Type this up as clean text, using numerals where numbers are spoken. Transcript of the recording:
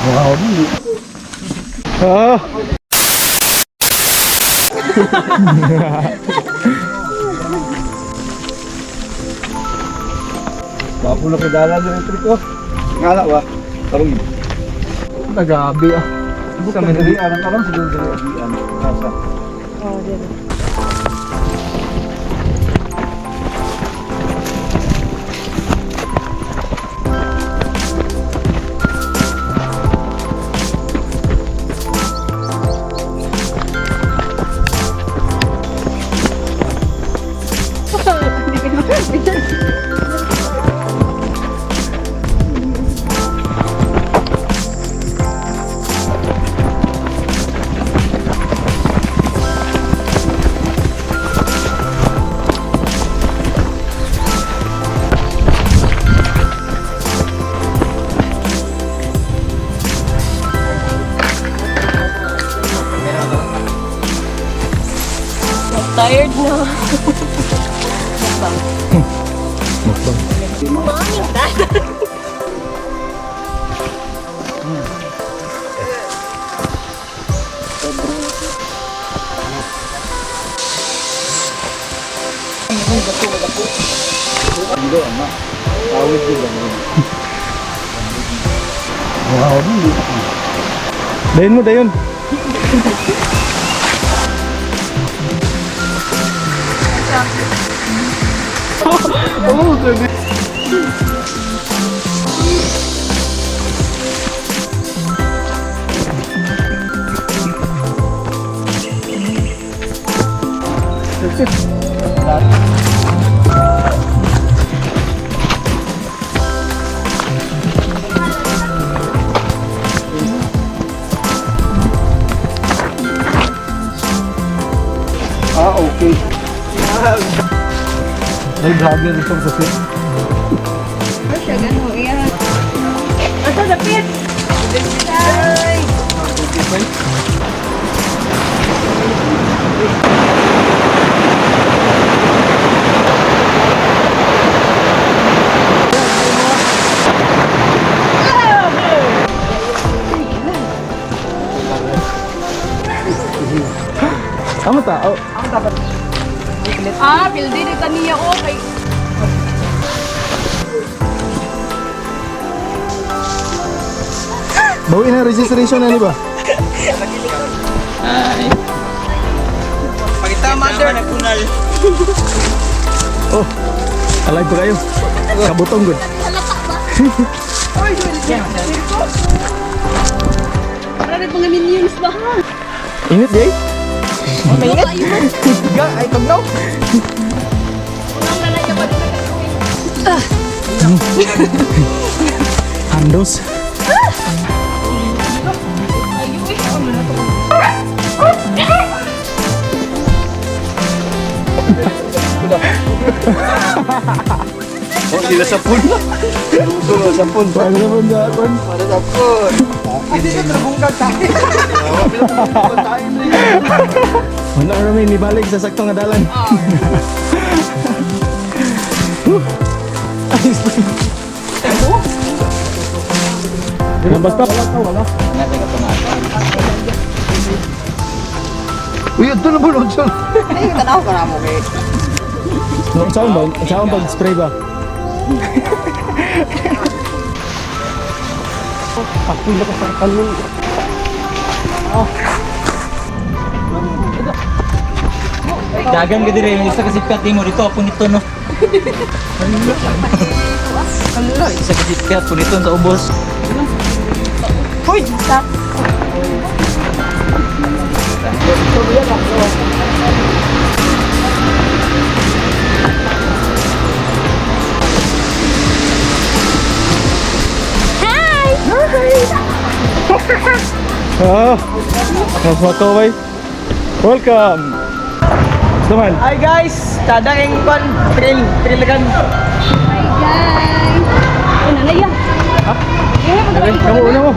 Wow. Ah. Wapo na kidala ng electric ko. Ngala ba? Tarong. Nagabi ah. Sa may arang arang siguro diri agian. Asa. Oh, dito. Tired na. Mukbang. Mami, Ando ama. Awid di ba? Wow. Dayon mo, dayon. Oh, grabe. Ah, okay. May vlogger ito sa fit. Ano siya, gano'n? Iya. Asa, dapit! Ay! Tama ta. Oh. Ah, pildi ni kaniya oh kay Bawi na registration na, di ba? Pagkita, mother. Nagpunal. Oh. Alive pa kayo. Kabutong good. Para rin mga minions ba? Init, Jay? Mainit? Ga, ay tugnaw. Unang lalaya pa din na Andos. Oh, sila sa pun. Sila sa pun. Paano naman sa akon? Para sa pun. Hindi na trabungkag tayo. Wala rami nibalik sa sakto nga dalan. Ay, spring. Basta. Uy, ito na ba nun? Ay, tanaw ka na mo kay. No, saan ba? Saan pag spray ba? Pakulo ka sa kalong. Dagan ka dire, isa kasi pati mo dito, punito no. Hala, isa kasi piat punito sa ubos. Hoy! Ah, mas mataway. Welcome. Naman. Hi guys, tada kayong kwan, trail, trail kan. Hi guys! Una na yan. Ha? Eh, Okay, kamu una mo.